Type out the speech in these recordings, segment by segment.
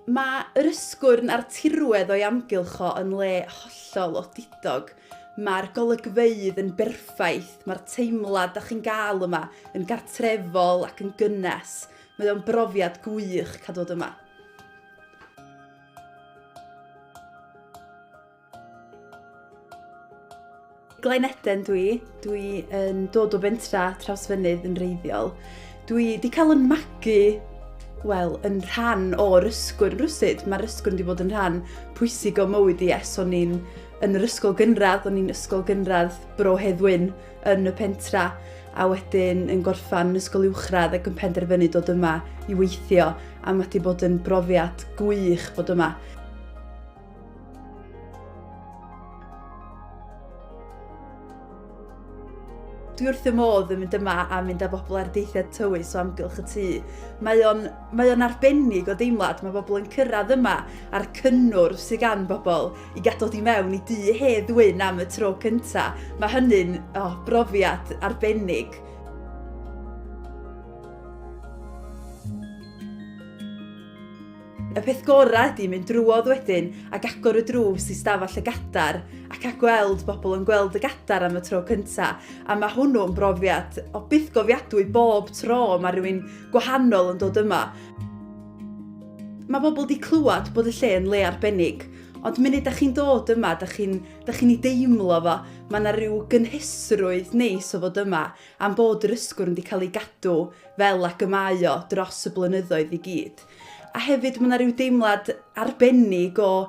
Mae yr Ysgwrn a'r tirwedd o'i amgylch o yn le hollol odidog. Mae'r golygfeydd yn berffaith, mae'r teimlad da chi'n gael yma yn gartrefol ac yn gynnes. Mae o'n brofiad gwych cael dod yma. Glain Eden dwi. Dwi yn dod o bentra Trawsfynydd yn wreiddiol. Dwi wedi cael yn magu, wel, yn rhan o'r Ysgwrn rywsut. Mae'r Ysgwrn wedi bod yn rhan pwysig o mywyd i ers o'n i'n yn yr ysgol gynradd. O'n i'n ysgol gynradd Bro Hedd Wyn yn y pentra a wedyn yn gorffan ysgol uwchradd ac yn penderfynu dod yma i weithio a mae wedi bod yn brofiad gwych bod yma. Dwi wrth y modd yn mynd yma a mynd â bobl ar deithiau tywys o amgylch y tŷ. Mae o'n, mae o'n arbennig o deimlad, mae bobl yn cyrraedd yma a'r cynnwrf sydd gan bobl i gael dod i mewn i dŷ Hedd Wyn am y tro cynta. Mae hynny'n oh, brofiad arbennig. Y peth gorau ydy mynd drwodd wedyn ac agor y drws i stafell y gadar ac a gweld bobl yn gweld y gadar am y tro cynta. A mae hwnnw yn brofiad o bythgofiadwy bob tro mae rhywun gwahanol yn dod yma. Mae bobl wedi clywed bod y lle yn le arbennig, ond munud da chi'n dod yma, da chi'n da chi'n ei deimlo fo, mae yna rhyw gynhesrwydd neis o fod yma, am bod yr Ysgwrn wedi cael ei gadw fel ag y mae o dros y blynyddoedd i gyd. A hefyd mae yna rhyw deimlad arbennig o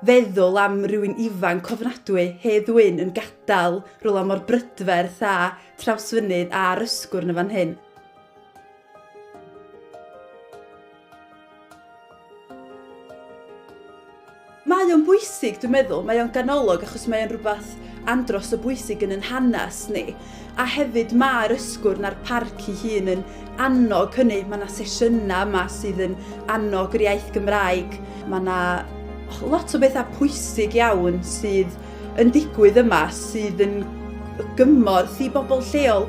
feddwl am rywun ifanc ofnadwy, Hedd Wyn, yn gadael rhywle mor brydferth a Trawsfynydd a'r Ysgwrn yn fan hyn. Mae o'n bwysig, dwi'n meddwl. Mae o'n ganolog achos mae o'n rhywbeth andros o bwysig yn yn hanes ni. A hefyd mae'r Ysgwrn a'r parc ei hun yn annog hynny. Mae yna sesiynau yma sydd yn annog yr iaith Gymraeg. Mae yna lot o bethau pwysig iawn sydd yn digwydd yma sydd yn gymorth i bobl lleol.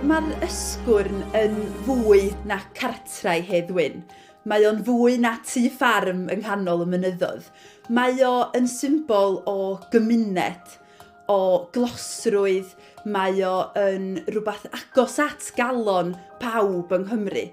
Mae'r Ysgwrn yn fwy na cartrau Hedd Wyn. Mae o'n fwy na tŷ ffarm yng nghanol y mynyddoedd. Mae o yn symbol o gymuned, o glosrwydd, mae o yn rhywbeth agos at galon pawb yng Nghymru.